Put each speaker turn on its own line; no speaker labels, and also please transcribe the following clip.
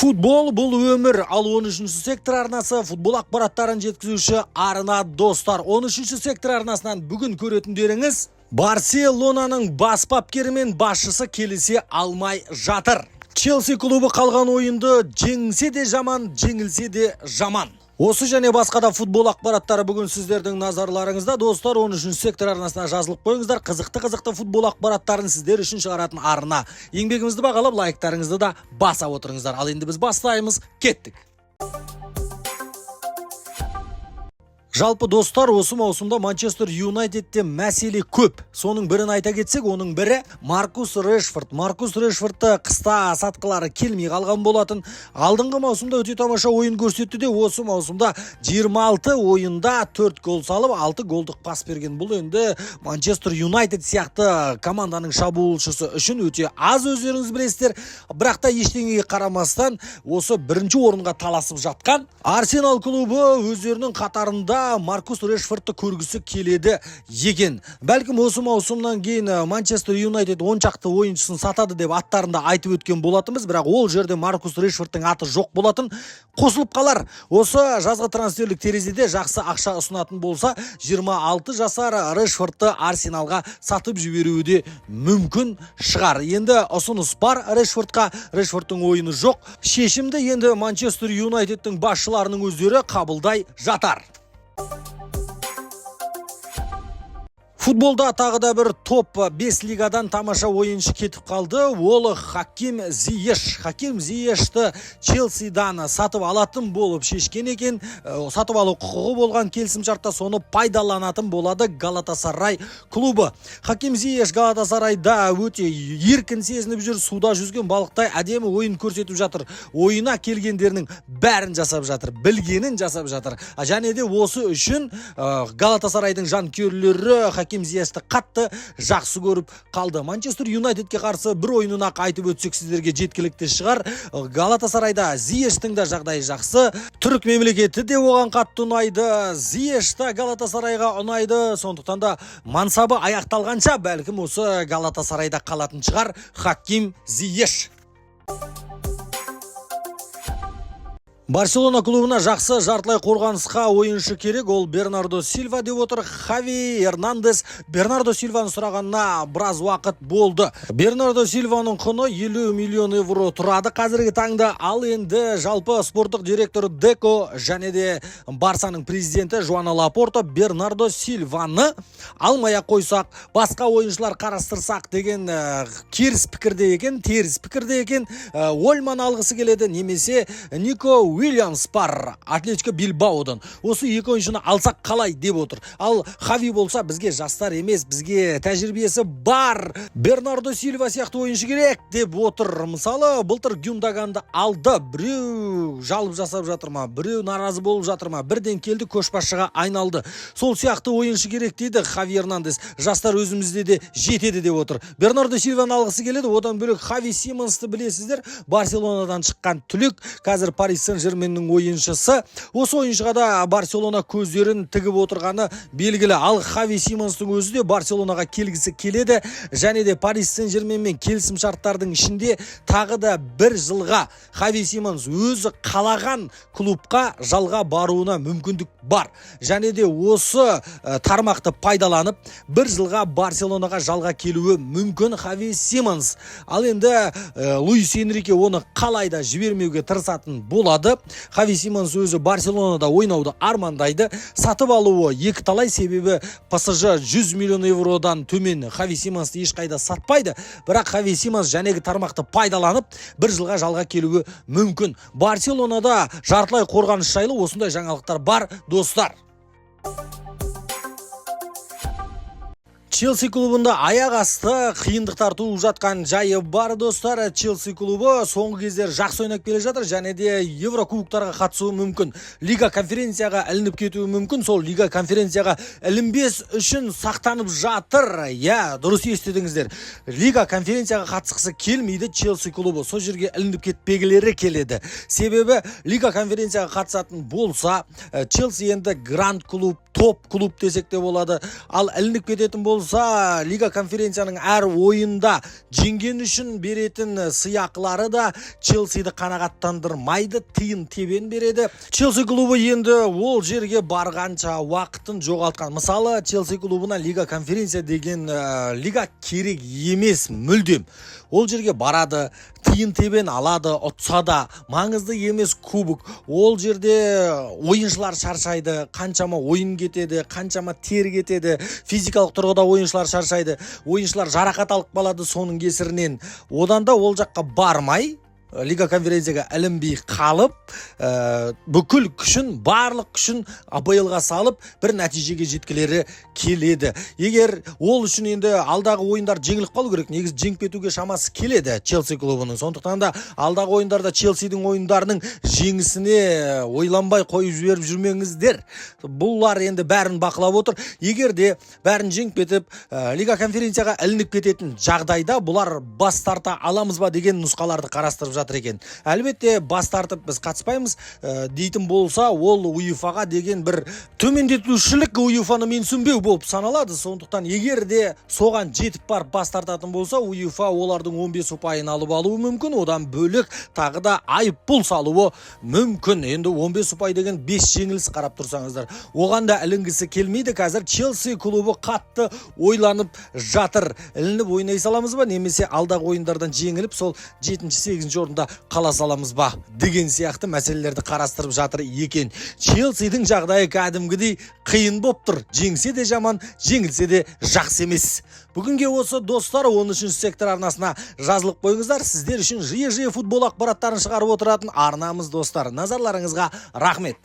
Футбол бұл өмір, ал 13 сектор арнасы футбол ақпараттарын жеткізуші арна, достар. 13 сектор арнасынан бүгін көретіндеріңіз: Барселонаның бас бапкері мен басшысы келісе алмай жатыр. Челси клубы қалған ойынды жеңсе де жаман, жеңілсе де жаман. Осы және басқа да футбол ақпараттары бүгін сіздердің назарларыңызда, достар. 13 сектор арнасына жазылып қойыңыздар. Қызықты-қызықты футбол ақпараттарын сіздер үшін шығаратын арна. Еңбегімізді бағалап, лайктарыңызды да баса отырыңыздар. Ал енді біз бастаймыз, кеттік. Жалпы, достар, осы маусымда Манчестер Юнайтедте мәселе көп. Соның бірін айта кетсек, оның бірі Маркус Решфорд. Маркус Решфордты қыста сатқылары келмей қалған болатын. Алдыңғы маусымда өте тамаша ойын көрсетті де, осы маусымда 26 ойында 4 гол салып, 6 голдық пас берген. Бұл енді Манчестер Юнайтед сияқты команданың шабуылшысы үшін өте аз, өздеріңіз білесіздер. Бірақ та ештеңеге қарамастан, осы бірінші орынға таласып жатқан Арсенал клубы өздерінің қатарында Маркус Решфордты көргісі келеді екен. Бәлкім, осы маусымнан кейін Манчестер Юнайтед он шақты ойыншысын сатады деп аттарында айтып өткен болатынбыз, бірақ ол жерде Маркус Решфордтың аты жоқ болатын. Қосылып қалар. Осы жазғы трансферлік терезеде жақсы ақша ұсынатын болса, 26 жасар Решфордты Арсеналға сатып жіберуі де мүмкін шығар. Енді ұсыныс бар Решфордқа, Решфордтың ойыны жоқ. Шешімді енді Манчестер Юнайтедтің басшыларының өздері қабылдай жатар. Футболда тағы да бір топ 5 лигадан тамаша ойыншы кетіп қалды. Ол Хаким Зиеш. Хаким Зиешті Челсидан сатып алатын болып шешкен екен. Сатып алу құқығы болған келісім шартта, соны пайдаланатын болады Галатасарай клубы. Хаким Зиеш Галатасарайда өте еркін сезініп жүр. Суда жүзген балықтай әдемі ойын көрсетіп жатыр. Ойына келгендерінің бәрін жасап жатыр, білгенін жасап жатыр. Және де осы үшін Галатасарайдың жанкүйерлері Хаким Зиешті қатты жақсы көріп қалды. Манчестер Юнайтедке қарсы бір ойынын ақ айтып өтсек, сіздерге жеткілікті шығар. Галатасарайда Зиештің де жағдайы жақсы. Түрік мемлекеті де оған қатты ұнайды. Зиеш та Галатасарайға ұнайды. Сондықтан да мансабы аяқталғанша бәлкім осы Галатасарайда қалатын шығар Хаким Зиеш. Барселона клубына жақсы жартылай қорғанысқа ойыншы керек, ол Бернардо Сильва деп отыр Хави Эрнандес. Бернардо Сильваны сұрағанына біраз уақыт болды. Бернардо Сильваның құны 50 миллион евро тұрады қазіргі таңда. Ал енді жалпы спорттық директор Деко және де Барсаның президенті Жуана Лапорта Бернардо Сильваны алмай ақ қойсақ, басқа ойыншылар қарастырсақ деген керіс пікірде екен, теріс пікірде екен. Ольман алғысы келеді немесе Нико Уильямс бар Атлетико Билбаодан. Осы екі ойыншыны алсақ қалай деп отыр. Ал Хави болса, бізге жастар емес, бізге тәжірибесі бар Бернардо Сильва сияқты ойыншы керек деп отыр. Мысалы, былтыр Гюндаганды алды. Біреу жалып жасап жатыр ма, біреу наразы болып жатыр ма, бірден келді, көшбасшыға айналды. Сол сияқты ойыншы керек дейді Хави Эрнандес. Жастар өзімізде де жетеді деп отыр. Бернардо Сильваны алғысы келеді. Одан бөлек Хави Симонсты білесіздер, Барселонадан шыққан түлек, қазір Парис Сен-Жерменнің ойыншысы. Осы ойыншыға да Барселона көздерін тігіп отырғаны белгілі. Ал Хави Симонстың өзі де Барселонаға келгісі келеді және де Парис Сен-Жерменмен келісім шарттардың ішінде тағы да бір жылға Хави Симонс өзі қалаған клубқа жалға баруына мүмкіндік бар. Және де осы тармақты пайдаланып, бір жылға Барселонаға жалға келуі мүмкін Хави Симонс. Ал енді Луис Энрике оны қалайда жібермеуге тырысатын болады. Хави Симонс өзі Барселонада ойнауды армандайды. Сатып алуы екі талай, себебі ПСЖ 100 миллион евродан төмен Хави Симонсты ешқайда сатпайды. Бірақ Хави Симонс жәнегі тармақты пайдаланып, бір жылға жалға келуі мүмкін. Барселонада жартылай қорғаныс жайлы осындай жаңалықтар бар, достар. Челси клубында аяқ асты қиындықтар туып жатқан жайы бар, достар. Челси клубы соңғы кездері жақсы ойнап келе жатыр және де Еврокубоктарға қатысуы мүмкін. Лига конференцияға ілініп кетуі мүмкін. Сол Лига конференцияға ілінбес үшін сақтанып жатыр. Иә, дұрыс естідіңіздер. Лига конференцияға қатысқысы келмейді Челси клубы. Сол жерге ілініп кетпегілері келеді. Себебі Лига конференцияға қатысатын болса, Челси енді гранд клуб Топ клуб десек те болады. Ал ілініп кететін болса, Лига конференцияның әр ойында жеңген үшін беретін сыйақылары да Челсиді қанағаттандырмайды, тиын тебен береді. Челси клубы енді ол жерге барғанша уақытын жоғалтқан. Мысалы, Челси клубына Лига конференция деген лига керек емес мүлдем. Ол жерге барады, тиын тебен алады, ұтса да маңызды емес кубок. Ол жерде ойыншылар шаршайды, қаншама ойын кетеді, қаншама тер кетеді, физикалық тұрғыда ойыншылар шаршайды, ойыншылар жарақат алып қалады соның кесірінен. Одан да ол жаққа бармай, Лига конференцияға ілінбей қалып, бүкіл күшін, барлық күшін АПЛ-ға салып, бір нәтижеге жеткілері келеді. Егер ол үшін енді алдағы ойындар жеңіліп қалу керек. Негізі жеңіп кетуге шамасы келеді Челси клубының. Сондықтан да алдағы ойындарда Челсидің ойындарының жеңісіне ойланбай қойып жіберіп жүрмеңіздер. Бұлар енді бәрін бақылап отыр. Егер де бәрін жеңіп кетіп, Лига конференцияға ілініп кететін жағдайда, бұлар бас тарта аламыз ба деген нұсқаларды қарастырып жатыр екен. Әлбетте, бас тартып, біз қатыспаймыз дейтін болса, ол УЕФАға деген бір төмендетушілік, УЕФАны менсінбеу болып саналады. Сондықтан егер де соған жетіп барып бас тартатын болса, УЕФА олардың 15 ұпайын алып алуы мүмкін, одан бөлек тағы да айыппұл салуы мүмкін. Енді 15 ұпай деген 5 жеңіліс, қарап тұрсаңыздар. Оған да ілінгісі келмейді. Қазір Челси клубы қатты ойланып жатыр: ілініп ойнай саламыз ба немесе алдағы ойындардан жеңіліп, сол жетінші, сегізінші орында қала саламыз ба деген сияқты мәселелерді қарастырып жатыр екен. Челсидің жағдайы кәдімгідей қиын болып тұр: жеңсе де жаман, жеңілсе де жақсы емес. Бүгінге осы, достар. 13 сектор арнасына жазылып қойыңыздар. Сіздер үшін жиі-жиі футбол ақпараттарын шығарып отыратын арнамыз. Достар, назарларыңызға рахмет.